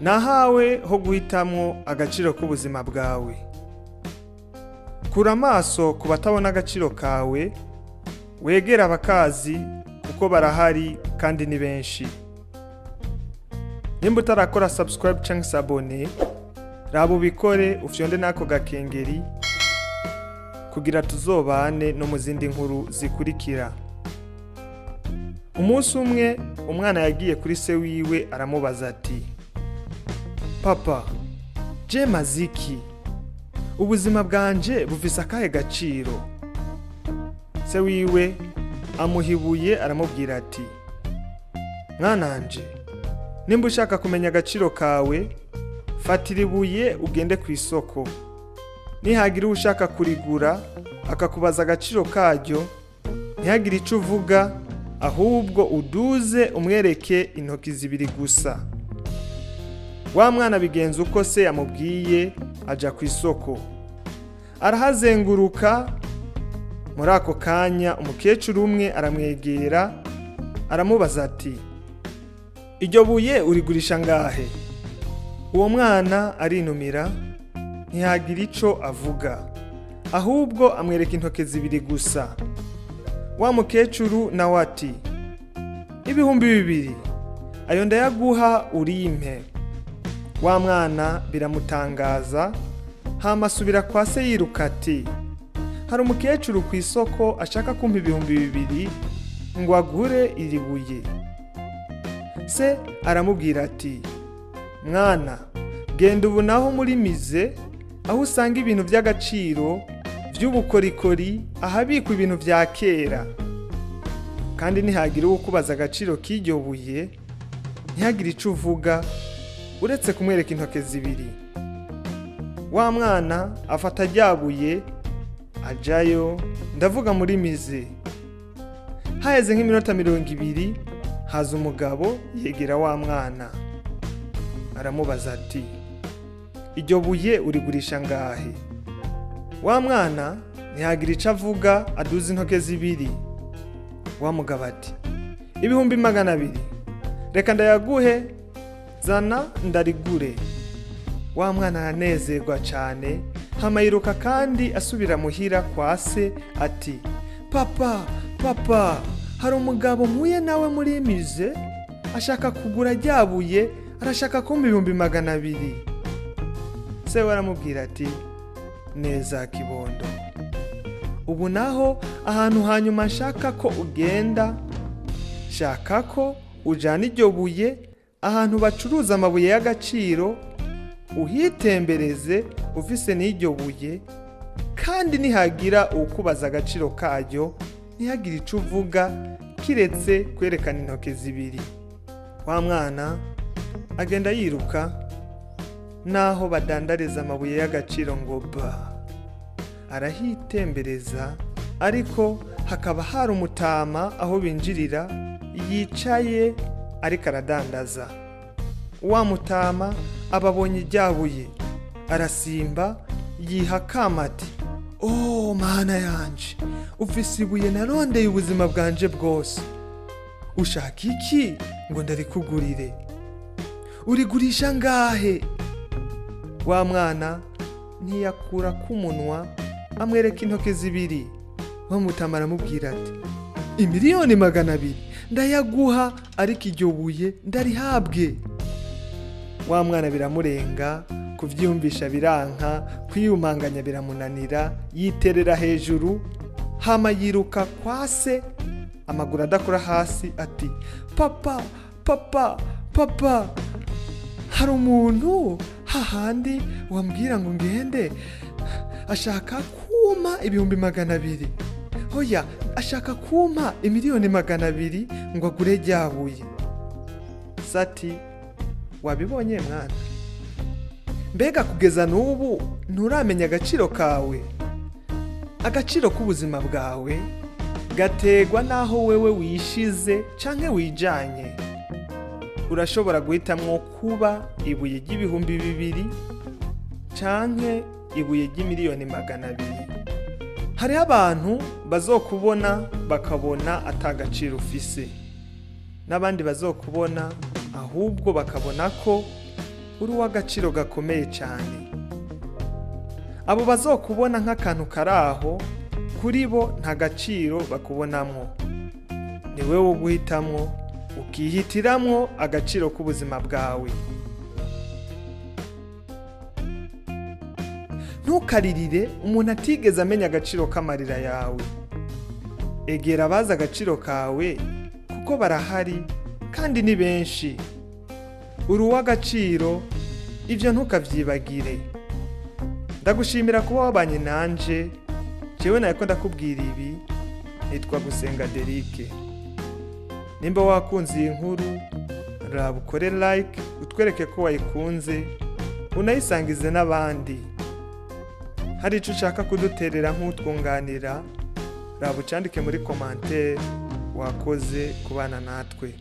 Nahawe ho guhitamwo agaciro k'ubuzima bwawe. Kura amaso ku batabona agaciro kawe, wegere abakazi kuko barahari kandi ni benshi. Nimba utarakora subscribe canke s'abonner, raba ubikore, ufyonde n'ako gakengeri kugira tuzobane no mu zindi nkuru zikurikira. Umunsi umwe umwana yagiye kuri se wiwe, aramubaza ati: "Papa, je maziki ubuzima bwanje bufise akahe gaciro?" Se wiwe amuha ibuye, aramubwira ati: "Mwananje, nimba ushaka kumenya agaciro kawe, fatira ibuye ugende ku isoko. Nihagira ushaka kurigura akakubaza agaciro karyo, ntihagire ico uvuga, ahubwo uduze umwereke intoki zibiri gusa." Wa mwana bigenza uko se yamubwiye, aja ku isoko, arahazenguruka. Muri ako kanya umukecuru umwe aramwegera, aramubaza ati: "Iryo buye urigurisha ngahe?" Uwo mwana arinumira, ntiyagira ico avuga, ahubwo amwereka intoke zibiri gusa. Wa mukecuru nawe ati: "2,000, ayo ndayaguha, urimpe." Wa mwana biramutangaza, hama asubira kwa se yiruka ati: "Hari umukecuru ku isoko ashaka kumpa 2,000 ngo agure iri buye." Se aramubwira ati: "Mwana, genda ubu naho muri musée, aho usanga ibintu by'agaciro by'ubukorikori, ahabikwa ibintu vya kera, kandi nihagira uwo ukubaza agaciro k'iryo buye, ntihagire ico uvuga uretse kumwereka intoke zibiri." Wa mwana afata rya buye, ajayo, ndavuga muri musée. Haheze nk'iminota 20, haza umugabo, yegera wa mwana, aramubaza ati: "Iryo buye urigurisha ngahe?" Wa mwana ntiyagira ico avuga, aduza intoke zibiri. Wa mugabo ati: "200,000, reka ndayaguhe, zana ndarigure." Wa mwana aranezerwa cane, hama yiruka kandi asubira muhira kwa se ati: "Papa, papa, hari umugabo mpuye nawe muri musée, ashaka kugura rya buye, arashaka kumpa 200,000." Se we aramubwira ati: "Neza kibondo, ubu naho ahantu hanyuma nshaka ko ugenda, shaka ko ujana iryo buye ahantu bacuruza amabuye y'agaciro, uhitembereze ufise n'iryo buye, kandi nihagira uwukubaza agaciro karyo, ntihagire ico uvuga kiretse kwerekana intoke zibiri." Wa mwana agenda yiruka n'aho badandariza amabuye y'agaciro, ngo ba arahitembereza, ariko hakaba hari umutama aho binjirira yicaye ariko aradandaza. Wa mutama ababonye iryabuye, arasimba, yiha akama ati: "Oh Mana yanje, ufise ibuye narondeye ubuzima bwanje bwose. Ushaka iki ngo ndarikugurire? Urigurisha ngahe?" Wa mwana ntiyakura k'umunwa, amwereka intoke zibiri. Wa mutama aramubwira ati: "200,000,000 ndayaguha, ariko iryo buye ndarihabwe." Wa mwana biramurenga, kuvyiyumvisha biranka, kwiyumanganya biramunanira, yiterera hejuru, hama yiruka kwa se amaguru adakora hasi ati: "Papa, papa, papa, hari umuntu hahandi wambwira ngo ngende, ashaka kumpa 200,000, hoya, ashaka kumpa 200,000,000 ngo agure ryabuye." Sati: "Wabibonye mwana? Mbega kugeza n'ubu nturamenya agaciro kawe? Agaciro k'ubuzima bwawe gategwa n'aho wewe wishize canke wijanye. Urashobora guhitamwo kuba ibuye ry' 2,000 canke ibuye ry'imiliyoni 200. Hariho abantu bazokubona bakabona ata gaciro ufise, n'abandi bazokubona ahubwo bakabona ko Uri uw'agaciro gakomeye cyane. Abo bazokubona nk'akantu kari aho, kuri bo nta gaciro bakubonamwo. Ni wowe wo guhitamwo, ukihitiramwo agaciro k'ubuzima bwawe. Ntukaririre umuntu atigeze amenya agaciro k'amarira yawe. Egera abazi agaciro kawe kuko barahari kandi ni benshi. Uri uw'agaciro, ibyo ntukabyibagire. Ndagushimira kuba wabanye nanje. Jewe nariko ndakubwira ibi, nitwa Gusenga Derike. Nimba wakunze iyi nkuru, raba ukore like utwereke ko wayikunze, unayisangize n'abandi. Hari ico ushaka kuduterera nk'utwunganira, raba ucandike muri commentaire. Wakoze kubana natwe.